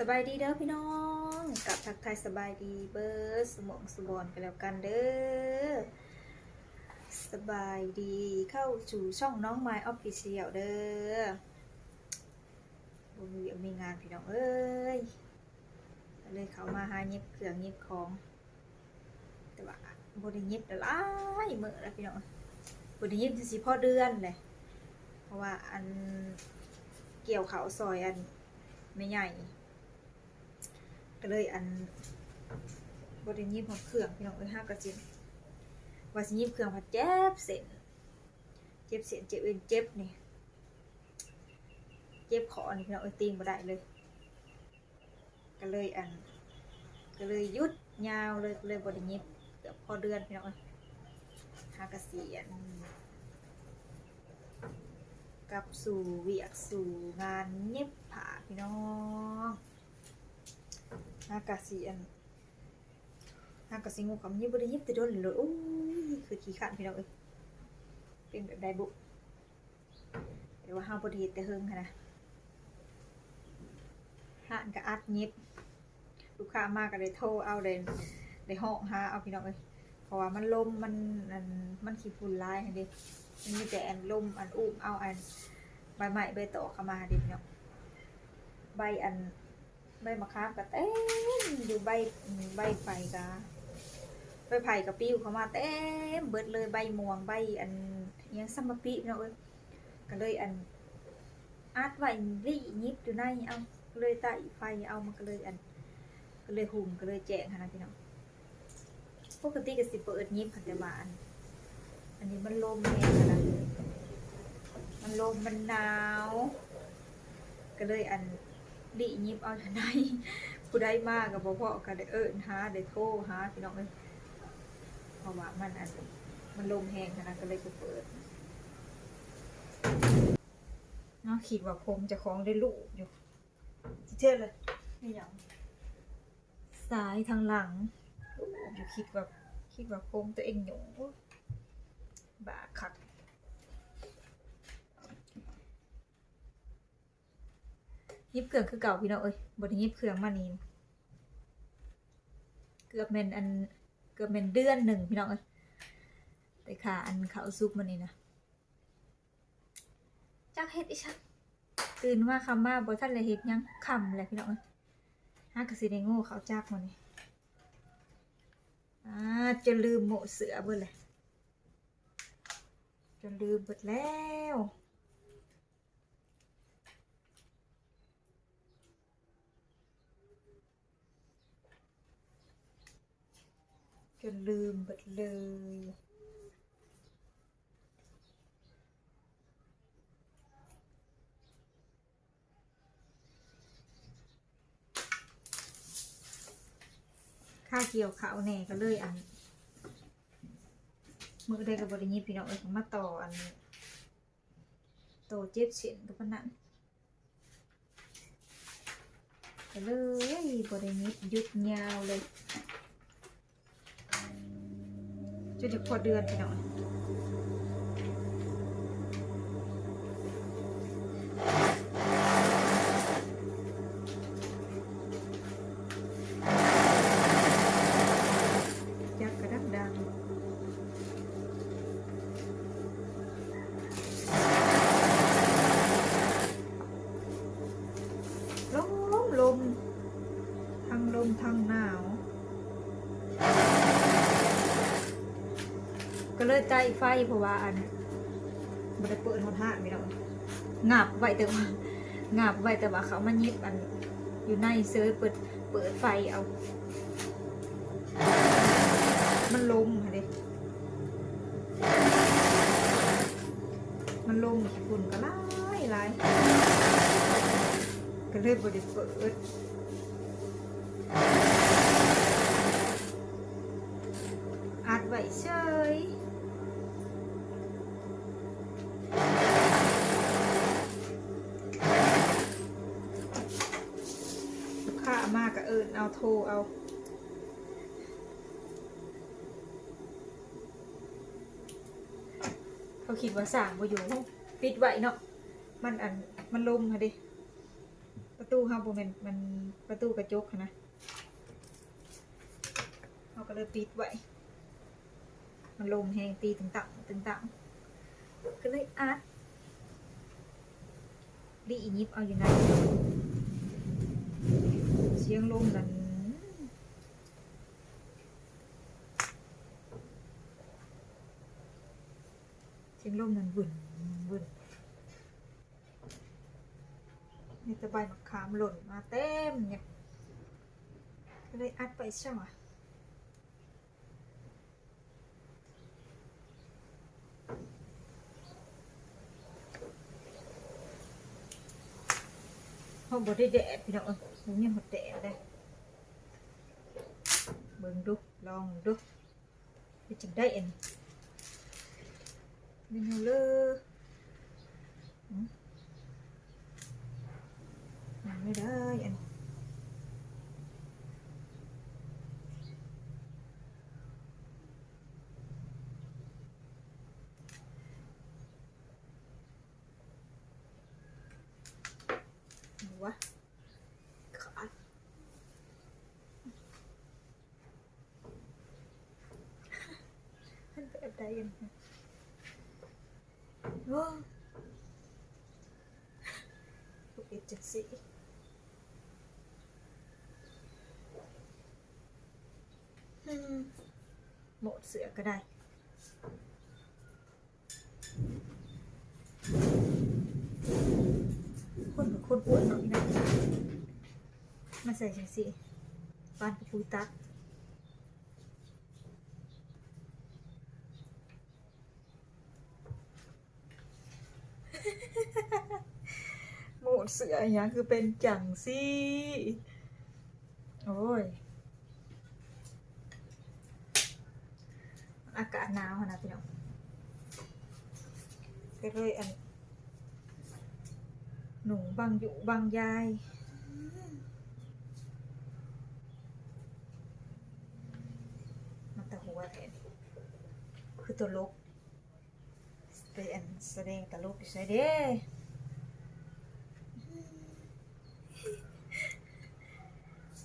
ສະບາຍດີເດີພີ່ນ້ອງ ກັບທັກທາຍສະບາຍດີເບີດສະໝອງສະບອນກັນແລ້ວກັນເດີ. ສະບາຍດີ ເຂົ້າສູ່ຊ່ອງນ້ອງມາຍອອບຟິຊຽວເດີ. ບໍ່ມີວຽກມີງານພີ່ນ້ອງເອີຍ ກໍເລີຍເຂົ້າມາຫາຫຍິບເຄື່ອງຫຍິບຂອງ. ແຕ່ວ່າບໍ່ໄດ້ຫຍິບຫຼາຍມື້ແລ້ວພີ່ນ້ອງ ບໍ່ໄດ້ຫຍິບຊິພໍເດືອນແຫຼະ ເພາະວ່າອັນ ກ່ຽວເຂົ້າຊ່ອຍອັນແມ່ໃຫຍ່ ກໍເລີຍອັນ ບໍ່ໄດ້ຫຍິບຮອດເຄື່ອງພີ່ນ້ອງເອີຍ. ຫາກະຊິ ວ່າຊິຫຍິບເຄື່ອງພັດເຈັບເສັ້ນ ເຈັບເສັ້ນເຈັບເອັນເຈັບນີ້ ເຈັບຂໍ້ນີ້ພີ່ນ້ອງເອີຍ ຕີງບໍ່ໄດ້ເລີຍ. ກໍເລີຍອັນ ກໍເລີຍຢຸດຍາວເລີຍ ກໍເລີຍບໍ່ໄດ້ຫຍິບເກືອບພໍເດືອນພີ່ນ້ອງເອີຍ. ຫາກະຊິອັນ ກັບສູ່ວຽກສູ່ງານຫຍິບຜ້າພີ່ນ້ອງ ຫາກະຊິອັນ ຫາກະຊິງູຄຳ ຍັງບໍ່ໄດ້ຫຍິບແຕ່ດົນເລີຍ. ໂອ້ຍ ຄືຂີ້ຄ້ານພີ່ນ້ອງເອີຍ ເປັນແບບໃດບຸ. ແຕ່ວ່າເຮົາບໍ່ໄດ້ເຮັດແຕ່ເຫິງຫັ້ນນະ ຮ້ານກໍອັດຫຍິບ ລູກຄ້າມາກໍໄດ້ໂທເອົາ ໄດ້ ໄດ້ຮ້ອງຫາເອົາພີ່ນ້ອງເອີຍ. ເພາະວ່າມັນລົມ ມັນອັນ ມັນຂີ້ຝຸ່ນຫຼາຍຫັ້ນເດ້ ມັນມີແຕ່ອັນລົມອັນອູ້ມເອົາອັນໃບໄມ້ໃບຕອກເຂົ້າມາເດ້ພີ່ນ້ອງ. ໃບອັນ ໃບມະຂາມກໍເຕັມຢູ່ ໃບ ໃບໄຜ່ກໍ ໃບໄຜ່ກໍປິວເຂົ້າມາເຕັມເບິດເລີຍ ໃບມ່ວງ ໃບອັນ ອີຫຍັງ ສຳມະປິພີ່ນ້ອງເອີຍ. ກໍເລີຍອັນ ອັດໄວ້ລີ້ຫຍິບຢູ່ໃນເອົາ ກໍເລີຍໄຕ້ໄຟເອົາ ມັນກໍເລີຍອັນ ກໍເລີຍຫຸ່ງ ກໍເລີຍແຈ້ງຫັ້ນນະພີ່ນ້ອງ. ປົກກະຕິກໍຊິເປີດຫຍິບຫັ້ນ ແຕ່ວ່າອັນ ອັນນີ້ມັນລົມແຮງຫັ້ນນະ ມັນລົມມັນໜາວ ກໍເລີຍອັນ ລີ້ຫຍິບເອົາຢູ່ໃນ ຜູ້ໃດມາກໍບໍ່ພໍ້ ກໍໄດ້ເອີ້ນຫາ ໄດ້ໂທຫາພີ່ນ້ອງເອີຍ. ເພາະວ່າມັນອັນ ມັນລົມແຮງຫັ້ນນະ ກໍເລີຍບໍ່ເປີດເນາະ. ຄິດວ່າຜົມເຈົ້າຂອງໄດ້ລູບຢູ່ ຊິເທື່ອເລີຍ ອີຫຍັງ ສາຍທາງຫຼັງລູບຢູ່ ຄິດວ່າ ຄິດວ່າຜົມຕົວເອງຫຍຸ້ງ ໂອ້ຍ ບ້າຄັກ. ຫຍິບເຄື່ອງຄືເກົ່າພີ່ນ້ອງເອີຍ ບໍ່ໄດ້ຫຍິບເຄື່ອງມານີ້ ເກືອບແມ່ນອັນ ເກືອບແມ່ນເດືອນໜຶ່ງພີ່ນ້ອງເອີຍ ແຕ່ຄ່າອັນເຂົ້າສຸກມານີ້ນະ. ຈັກເຮັດອີ່ຫຍັງ ຕື່ນມາຄ່ຳມາບໍ່ທັນໄດ້ເຮັດຫຍັງ ຄ່ຳແລ້ວພີ່ນ້ອງເອີຍ. ຫາກະຊິໄດ້ໂງ່ເຂົ້າຈັກມື້ນີ້ ອາ ຈົນລືມໂມ້ເສື້ອເບິດແຫຼະ ຈົນລືມເບິດແລ້ວ. ຈົນລືມເບິດເລີຍ ຄາກ່ຽວເຂົ້າແດ່ ກໍເລີຍອັນ ມື້ໃດກໍບໍ່ໄດ້ຫຍິບພີ່ນ້ອງເອີຍ ມາຕໍ່ອັນ ຕໍ່ເຈັບເສັ້ນກັບປານນັ້ນ ກໍເລີຍບໍ່ໄດ້ຫຍິບ ຢຸດຍາວເລີຍ ຈົນຈະພໍເດືອນພີ່ນ້ອງ. ຈັກກະດັງໆ ລົມ ລົມ ທັງລົມທັງໜາວ ກໍເລີຍໄຕ້ໄຟ ເພາະວ່າອັນ ບໍ່ໄດ້ເປີດຮອດຮ້ານພີ່ນ້ອງ ຫງັບໄວ້ແຕ່ວ່າ ຫຍັບໄວ້ ແຕ່ວ່າເຂົາມາຫຍິບອັນຢູ່ໃນເຊີຍ ເປີດ ເປີດໄຟເອົາ ມັນລົມຫັ້ນເດ້ ມັນລົມ ຂີ້ຝຸ່ນກໍຫຼາຍຫຼາຍ ກໍເລີຍບໍ່ໄດ້ເປີດ ອັດໄວ້ເຊີຍ. ລູກຄ້າມາກໍເອີ້ນເອົາ ໂທເອົາ ເຂົາຄິດວ່າຊ່າງບໍ່ຢູ່ ເຮົາປິດໄວ້ເນາະ ມັນອັນ ມັນລົມຫັ້ນເດ້ ປະ ຕູເຮົາບໍ່ແມ່ນ ມັນປະຕູກະຈົກຫັ້ນນະ ເຮົາກໍເລີຍປິດໄວ້ ມັນລົມແຮງຕີຕຶງຕັງຕຶງຕັງ ກໍເລີຍອັດ ດີອີຢິບເອົາຢູ່ໃນ ສຽງລົມນັ້ນ ສຽງລົມນັ້ນວຶ່ນວຶ່ນ ມີແຕ່ໃບໝາກຂາມຫຼົ່ນມາເຕັມຢູ່ ກໍເລີຍອັດໄປຊະຫວາ. ເຮົາບໍ່ໄດ້ແດດພີ່ນ້ອງເອີຍ ບໍ່ມີຮອດແດດເດ້ ເບິ່ງດູ ລອງເບິ່ງດູ. ເຮັດຈັ່ງໃດອັນນີ້ ເມນູເລີ ຫືມ ຍັງບໍ່ໄດ້ອັນນີ້ ວະ ຂາດ. ມັນເປັນແບບໃດອັນນີ້ ໂອ້ ເຮັດຈັ່ງຊີ້ ອືມ ໝົດເສື້ອກໍໄດ້. ຄົນກໍຄົນອ້ວນເນາະ ມາໃສ່ຈັ່ງຊີ້ ປານກະປຸຍຕັດ ໂມດເສື້ອອີຫຍັງຄືເປັນຈັ່ງຊີ້ ໂອ້ຍ. ອາກາດໜາວຫັ້ນນະພີ່ນ້ອງ ກໍເລີຍອັນ ນຸ່ງບາງຢູ່ບາງຢາຍ ມັນຕາຫົວແທ້ ຄືຕົວລົກ ໄປອັນສະແດງຕະຫຼົກຢູ່ໃສເດ້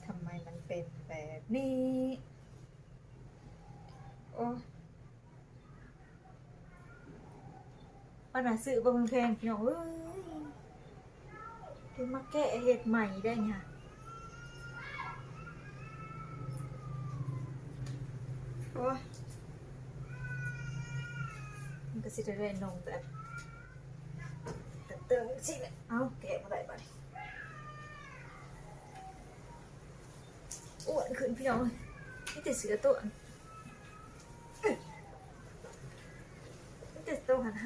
ທຳໄມມັນເປັນແບບນີ້ ໂອ້ຍ ປານໜ້າຊື້ບໍ່ແພງໆ ພີ່ນ້ອງເອີຍ. ຖືມາແກະເຮັດໃໝ່ໄດ້ນີ້ ໂອ້ຍ ມັນກໍຊິໄດ້ນຸ່ງແບບ ແບບເຕີງຊີ້ແຫຼະ ເອົ້າ ແກະບໍ່ໄດ້ບາດນີ້ ອ້ວນຂຶ້ນ ພີ່ນ້ອງເອີຍ ມີແຕ່ເສື້ອໂຕ ມີແຕ່ໂຕຫັນໆ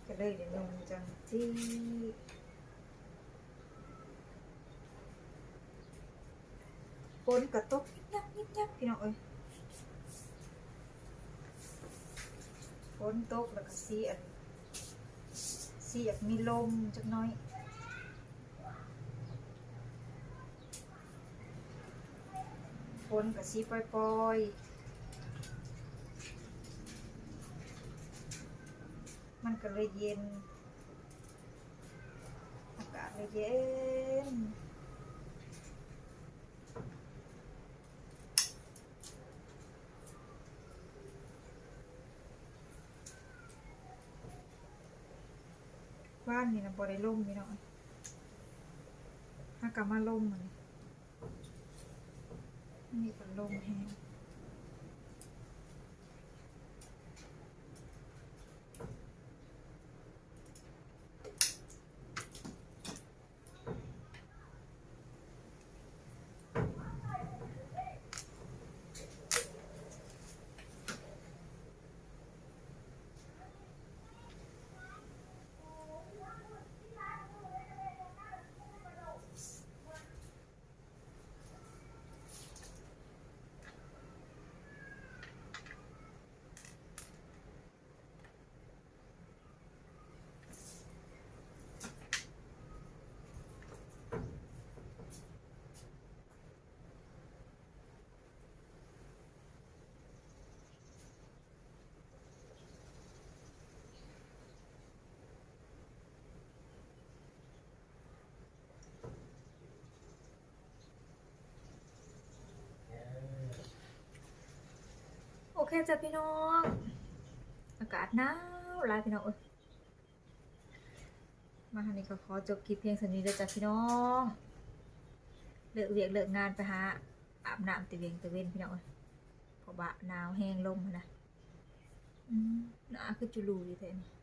ກໍເລີຍໄດ້ນຸ່ງຈັ່ງຊີ້. ຝົນກໍຕົກງຽບໆ ພີ່ນ້ອງເອີຍ ຝົນຕົກແລ້ວກໍຊິອັນ ຊິຢາກມີລົມຈັກໜ້ອຍ ຝົນກໍຊິປ່ອຍໆ ມັນກໍເລີຍເຢັນ ອາກາດເລີຍເຢັນ. ວານນີ້ນະບໍ່ໄດ້ລົມພີ່ນ້ອງ ຫາກະມາລົມມື້ນີ້ ນີ້ກໍລົມແຮງ. ໂ ໂອເຄຈ້າພີ່ນ້ອງ ອາກາດໜາວຫຼາຍພີ່ນ້ອງເອີຍ. ມາຮອດນີ້ກໍຂໍຈົບຄລິບພຽງສ່ຳນີ້ເດີຈ້າພີ່ນ້ອງ. ເລີກວຽກເລີກງານໄປຫາອາບນ້ຳແຕ່ວຽງແຕ່ເວັນພີ່ນ້ອງເອີຍ ເພາະວ່າໜາວແຮງ ລົມຫັ້ນນະ. ອືມ ໜ້າຄືຈຸລູຢູ່ແທ້ນີ້.